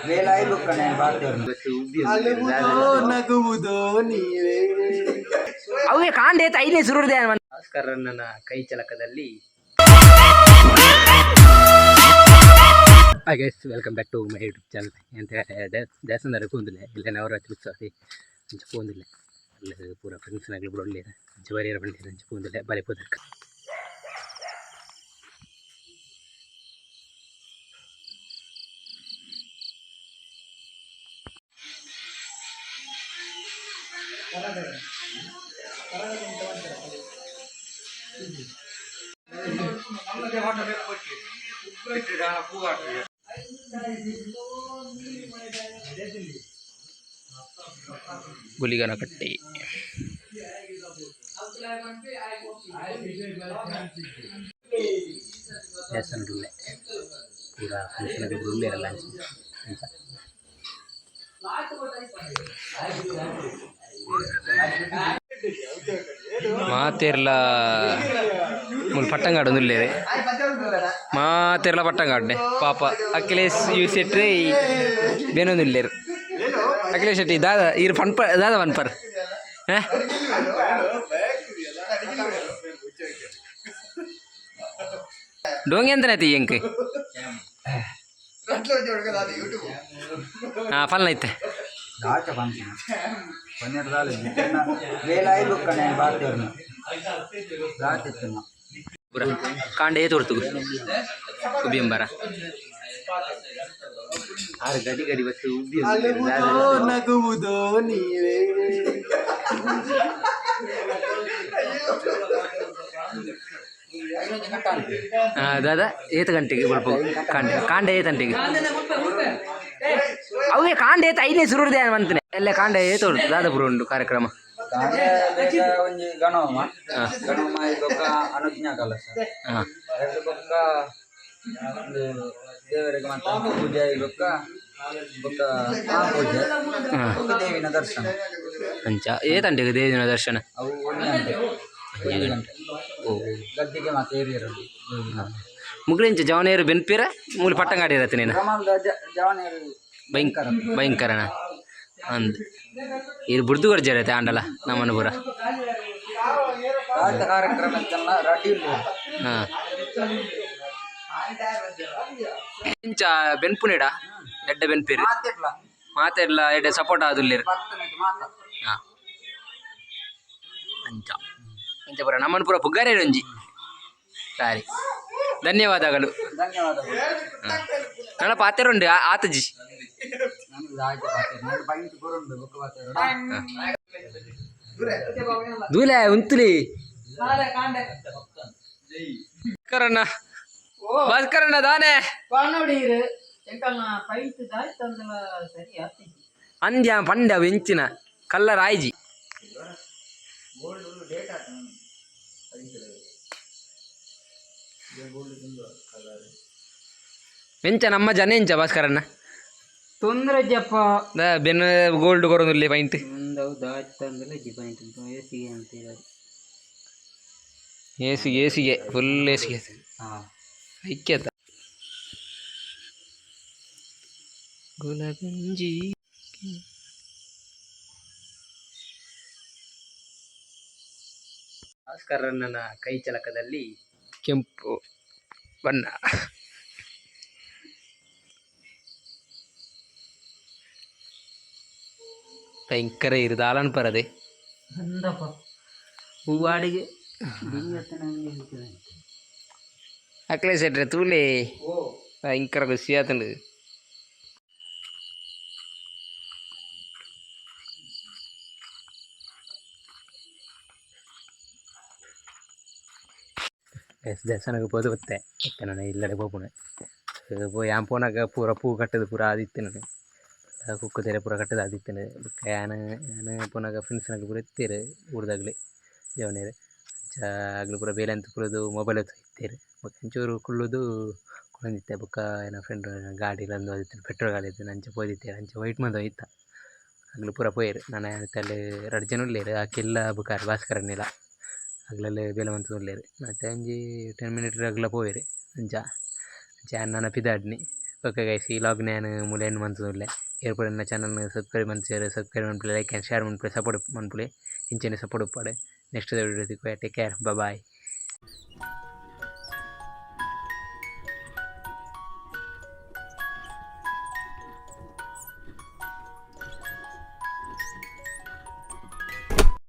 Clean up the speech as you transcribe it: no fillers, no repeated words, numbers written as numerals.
ಬೇಲಾಯಿ ಬುಕ್ಕನೆ ಬಾತೆರ್ನ. ನಗುವುದೋ ನೀವೇ. ಅವೇ ಕಾಂಡೆ ಐದನೇ ಸುರುರ್ದೆ. ಭಾಸ್ಕರಣ್ಣನ ಕೈ ಚಳಕದಲ್ಲಿ. Hi guys, welcome back to my YouTube channel. ಅಂತ ದೇವಸ್ಥಾನದ ಕೂಂದಿಲ್ಲ ಇಲ್ಲ, ನವರಾತ್ರಿ ಉತ್ಸವ ಅಂಚ ಪೋಂದಿಲ್ಲ. ಅಲ್ಲಿ ಪೂರ ಫ್ರೆಂಡ್ಸ್ನಾಗಲಿ ಪೂರ ಒಳ್ಳೆ ಅಂಚ ಬರಿಯರ ಬಂದಿಲ್ಲ, ಅಂಚ ಪೋಂದಿಲ್ಲ ಬರೀ ಪೋದರ್ಕ. ಗುಲಿಗನಕಟ್ಟಿ ದೇವಸ್ಥಾನ ಪೂರ ಫ್ರೆಂಡ್ಸ್ನಾಗಲಿ ಪೂರ ಉಳ್ಳೇರಲ್ಲ ಅಂಚ ಅಂಚ. ಮಾತೆರ್ಲ ಮುಲ್ ಪಟ್ಟಂಗಾಡು ಉಲ್ಲೇರೆ, ಮಾತೆರ್ಲ ಪಟ್ಟಂಗಾಡ್ನೆ. ಪಾಪ ಅಖಿಲೇಶ್ you ಶೆಟ್ರಿ ಬೇನೊಂದು ಉಲ್ಲೇರು. ಅಖಿಲೇಶ್ ಶೆಟ್ಟಿ ದಾದ ಇರು ಪನ್ಪ ದಾದ ಪನ್ಪರ್? ಹಾ, ಡೋಂಗಿ ಎಂತನಾಯ್ತು ಎಂಕ್? ಹಾಂ, ಫಲ್ನ ಐತೆ. ದಾಚ ಪನ್ಪಿನ ಪನ್ನೆರಡು ದಾಲ ಬೇಲಾಯಿ ಬುಕ್ಕನೆ ಬಾತೆರ್ನ ದಾಚಿತ್ತನ. ಪೂರ ಕಾಂಡೆ ತೋರ್ತುಗು ಉಬಿಯಂಬರ ಆರು ಗಡಿ ಗಡಿ ಬತ್ತು ಉಬ್ಬಿ. ನಗುವುದೋ ನೀವೇ. ದಾದ ಏತ ಗಂಟೆಗೆ ಬಲ್ಪ ಕಾಂಡೆ ಕಾಂಡೆ ಏತಂಟೆಗೆ? ಅವೇ ಕಾಂಡೆ ಏತ ಐದನೇ ಸುರುರ್ದೆ ಅಂತಾನೆ ಎಲ್ಲ ಕಾಂಡೆ ಏತ ಉಂಟು ದಾದ ಪುರ ಉಂಟು ಕಾರ್ಯಕ್ರಮ. ಕಾಂಡೆ ಬೇಗ ಒಂಜಿ ಗಣೋಮ ಗಣೋಮ ಬೊಕ್ಕ ಅನುಜ್ಞಾ ಕಲಶ. ಎರಡು ಬೊಕ್ಕ ಒಂದು ದೇವರಿಗೆ ಮಾತ್ರ ಪೂಜೆ ಬೊಕ್ಕ ಬೊಕ್ಕ ಆ ಪೂಜೆ ಬೊಕ್ಕ ದೇವಿನ ದರ್ಶನ. ಅಂಚ ಏತಂಟೆಗೆ ದೇವಿನ ದರ್ಶನ? ಅವು 1 ಗಂಟೆ, 1 ಗಂಟೆ. ಓ. ಗದ್ದಿಗೆ ಮಾತ್ರ ಏರಿಯರು ದೇವಿನ. ಮುಗ್ಲಿಂಚ ಜವನೇರು ಬೆನ್ಪಿರ ಮೂಲು ಪಟ್ಟಂಗಾಡಿ ಇರತ್ತೆ ನೀನು. ಪ್ರಮಾಣದ ಜವನೇರು. ಭಯಂಕರ ಭಯಂಕರನ ಅಂದ್ ಇದು ಬುಡ್ದು ಕೊರ್ಜರತೆ ಆಂಡಲ ನಮ್ಮನ್ನು ಪೂರ. ರಾತ ಕಾರ್ಯಕ್ರಮ ಇತ್ತಲ್ಲ, ರಡ್ಡಿ ಇಲ್ಲ. ಹಾಂ, ಇಂಚ ಬೆನ್ಪುನಿಡ ಎಡ್ಡೆ ಬೆನ್ಪಿರು. ಮಾತಿರ್ಲ. ಮಾತೆರ್ಲ ಎಡ್ಡೆ ಸಪೋರ್ಟ್ ಆದುಲ್ಲೇರು. ಪತ್ತನೆಟ್ ಮಾತ. ಹಾಂ, ಅಂಚ ಅಂಚ ಪೂರ ನಮ್ಮನ್ನು ಪೂರ ಪುಗ್ಗಾರೆ ಒಂಜಿ. ಸರಿ, ಧನ್ಯವಾದಗಳು. ಧನ್ಯವಾದಗಳು. ನನ್ನ ಪಾತೆರುಂಡು ಆತಜಿ. ನಮ್ದು ಆಯ್ತು ಪಾತೆರ ನನ್ನ ಪೈಂಟ್ ಬರುಂಡು ಬೊಕ್ಕ ಪಾತೆರ. ದೂಲೆ ಉಂತುಲಿ. ಭಾಸ್ಕರಣ್ಣ, ಭಾಸ್ಕರಣ್ಣ ದಾನೆ? ಪಾನೋಡಿರು ಎಂಕಲ್ನ ಪೈಂಟ್ ದಾಯ್ತಂದಲ ಸರಿ ಆಗ್ತಿದ್ದಿ. ಅಂದ್ಯ ಪಂಡ ಎಂಚಿನ ಕಲ್ಲರ್ ಆಯ್ಜಿ. ಎಂಚ ನಮ್ಮ ಜನ ಎಂಚ ಭಾಸ್ಕರಣ್ಣ? ತೊಂದರೆ ಜಪ್ಪ. The ಬೆನ್ನು ಗೋಲ್ಡ್ ಕೊರೊಂದುಲ್ಲೆ ಪೈಂಟ್. ಒಂದವು ದಾಯ್ತಂದಲ ಜಿ ಪೈಂಟ್ ಏಸಿಗೆ ಅಂತೀರ. ಏಸಿಗೆ ಏಸಿಗೆ ಫುಲ್ ಏಸಿಗೆ. ಹಾಂ. ಐಕ್ಯತ ಗುಲಗಂಜಿ. ಭಾಸ್ಕರಣ್ಣನ ಕೈ ಚಳಕದಲ್ಲಿ ಕೆಂಪು ಬಣ್ಣ. ಭಯಂಕರ ಇರುದಾಲನ್ ಪರದೆ. ಅಂದಪ್ಪ ಹೂವಾಡಿಗೆ ಅಕ್ಲೇ ಸೆಟ್ರೆ ತೂಲೆ, ಭಯಂಕರ ಖುಷಿ ಆತಂಡು. ಎಸ್, ದೇವಸ್ಥಾನಕ್ಕೆ ಪೋದು ಬತ್ತೆ ಇತ್ತೆ ನಾನು ಇಲ್ಲಡೆ ಪೋಪುಣೆ ಪೋ ಯಾನ್ ಪೋನಾಗ ಪೂರ ಪೂ ಕಟ್ಟದು ಪೂರ ಆದಿತ್ತೆ. ನಾನು ಕುಕ್ಕುತೆರೆ ಪೂರ ಕಟ್ಟದು ಆದಿತ್ತೇನೆ. ಬೊಕ್ಕ ಯಾನ್ ಯಾನ್ ಪೋನಾಗ ಫ್ರೆಂಡ್ಸ್ನಾಗ ಪೂರ ಇತ್ತೆರ್ ಊರ್ದಾಗ್ಲೆ ಜವನೆರ್. ಅಂಚ ಅಗ್ಲು ಪೂರ ಬೇಲೆ ಅಂತ ಪೂರದು ಮೊಬೈಲ್ ಇತ್ತೆರ್. ಬೊಕ್ಕ ಒಂಚೂರು ಕುಲ್ಲುದು ಕುಲ್ಲೊಂದಿತ್ತೆ. ಬೊಕ್ಕ ಎನ್ನ ಫ್ರೆಂಡ್ ಗಾಡಿ ಲಂದು ಪೆಟ್ರೋಲ್ ಗಾಡಿ ಇತ್ತಿನ ಅಂಚ ಪೋದಿತ್ತೆ. ಅಂಚ ವೈಟ್ ಮಂತ್ ಇತ್ತ. ಅಗ್ಲು ಪೂರ ಪೋಯೆರ್. ನನ ಅಲ್ಲಿ ರಡ್ಡ್ ಜನ ಉಲ್ಲೆರ್, ಅಕ್ಕಿಲ್ಲ ಬೊಕ್ಕ ಭಾಸ್ಕರನ್ನೆಲ ಅಗ್ಲಲ್ಲಿ ಬೇಲೆ ಮಂತೊಂದು ಉಲ್ಲೆರ್. ಮತ್ತೆ ಒಂಜಿ 10 ಮಿನಿಟ್ ಅಗ್ಲ ಪೋಯೆರ್. ಅಂಚ ಅಂಚ ಯಾನ್ ನನ ಪಿದಾಡ್ನಿ. ಓಕೆ ಗೈಸ್, ಈ ವ್ಲಾಗ್ ನಾನು ಮೂಲ ಎಂಡ್ ಮಂತೊಂದುಲ್ಲೆ. ಏರ್ ಪೂರ ಎನ್ನ ಚಾನಲ್ ಸಬ್ಸ್ಕ್ರೈಬ್ ಮಂತಿಜರ್, ಸಬ್ಸ್ಕ್ರೈಬ್ ಮನ್ಪುಲೆ, ಲೈಕ್ ಆ್ಯಂಡ್ ಶೇರ್ ಮನ್ಪುಲೆ, ಸಪೋರ್ಟ್ ಮನ್ಪುಲೆ. ಇಂಚನೆ ಸಪೋರ್ಟ್ ಉಪ್ಪಡ್. ನೆಕ್ಸ್ಟ್ ವಿಡಿಯೋ ತಿಕ್ಕುವೆ. Take care, bye.